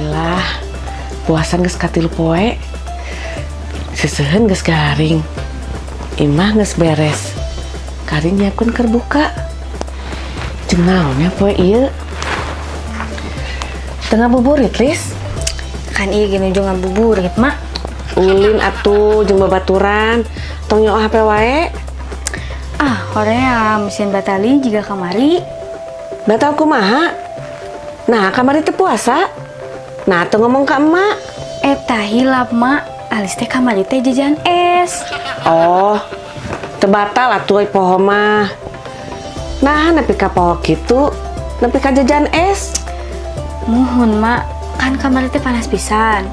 Alhamdulillah. Puasa geus katilu poe. Seseuheun geus garing. Imah geus beres. Kari nyiapkeun keur buka. Jeung naon nya poe ieu? Teu ngabuburit, Lis? Kan iya gini juga ngabuburit, Mak. Ulin atuh jeung babaturan. Tong nyoo HP wae. Ah, Korea mesin batali juga kamari. Batal kumaha? Nah, kamari teu puasa. Nah, teu ngomong ka emak. Eta hilap, Mak. Alis teh kamari teh jajan es. Oh, teu batal atuh poho mah. Nah, nepi ka poho kitu, nepi ka jajan es. Muhun, Mak. Kan kamari teh panas pisan.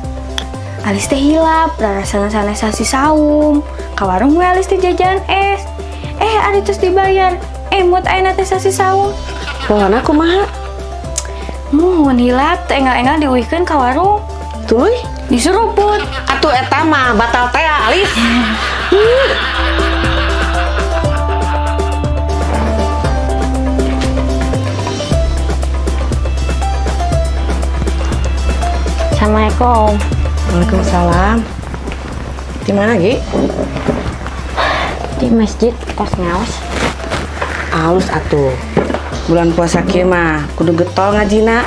Alis teh hilap, rarasana sanes sasi saum. Ka warung we alis teh jajan es. Eh, ari terus dibayar. Emut ayeuna teh sasi saum. Pohona kumaha? Muhun hilap, teh enggal-enggal diuihkeun ka warung. Tuluy? Disuruput. Atuh eta mah batal teh, Alis. Assalamualaikum. Waalaikumsalam. Di mana, Gi? Di masjid tos ngaos. Alus atuh. Bulan puasa kieu mah kudu getol ngajina.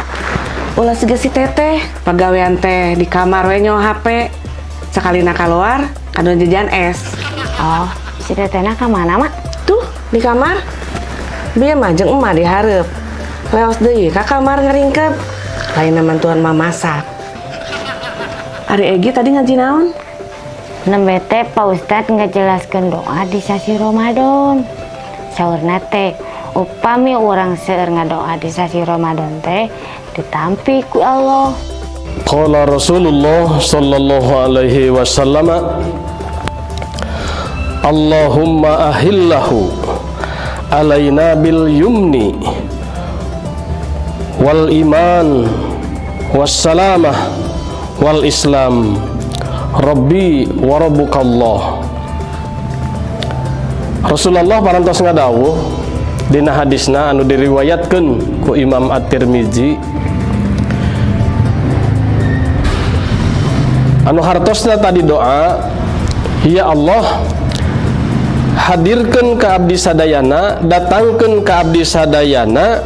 Ulah siga si teteh, pagawean teh di kamar we nyoo HP. Sakalina kaluar, kadon jajan es. Oh, si tetehna ka mana, Mak? Tuh, di kamar. Bieu mah jeung emak dihareup. Leos deui ka kamar ngeringkep. Lain mantuan mah masak. Ari Egi tadi ngaji naon? Nembe teh Pak Ustad ngajelaskeun doa di sasi Ramadan. Saurna teh upami urang seueur ngadoa di sasi Ramadan teh ditampi ku Allah. Qala Rasulullah sallallahu alaihi wasallam, Allahumma ahillahu alaina bil yumni wal iman wassalamah wal islam Rabbi wa rabbukallah. Rasulullah parantos ngadawuh dina hadisna anu diriwayatkeun ku Imam At-Tirmizi anu hartosna tadi doa, ya Allah, hadirkeun ka abdi sadayana, datangkeun ka abdi sadayana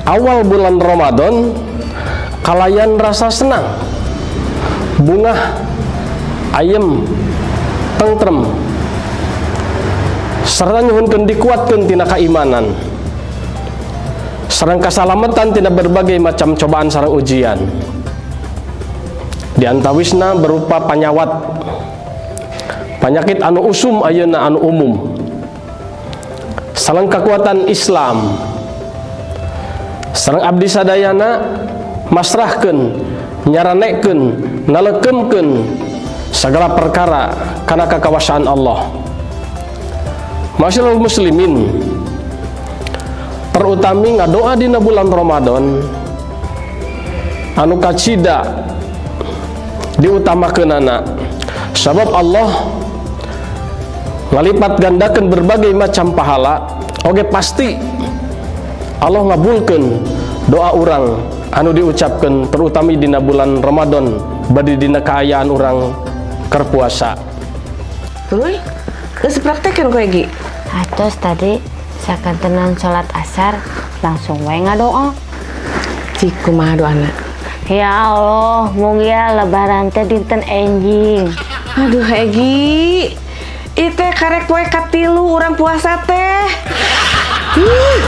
awal bulan Ramadan kalayan rasa senang, bungah, ayem, tentrem, sarta nyuhunkeun dikuatkeun tina kaimanan sareng kasalamatan tina berbagai macam cobaan sareng ujian. Di antawisna berupa panyawat, penyakit anu usum ayeuna anu umum, sareng kekuatan Islam, sareng abdi sadayana masrahkeun, nyaranekeun, nalekemkeun segala perkara kana kakawasaan Allah. Masyaallah muslimin, terutami ngadoa dina bulan Ramadan anu kacida diutamakeunana, sabab Allah ngalipat gandakeun berbagai macam pahala. Oge pasti Allah ngabulkeun doa urang anu diucapkeun terutami dina bulan Ramadan bari dina kaayaan urang keur puasa. Tuluy, geus dipraktekeun ku Egi. Atos tadi sakantenan salat asar langsung wae ngadoa. Cik kumaha doana? Ya Allah, mugia lebaran teh dinten enjing. Aduh Egi, ieu teh karek poe katilu urang puasa teh. Huh.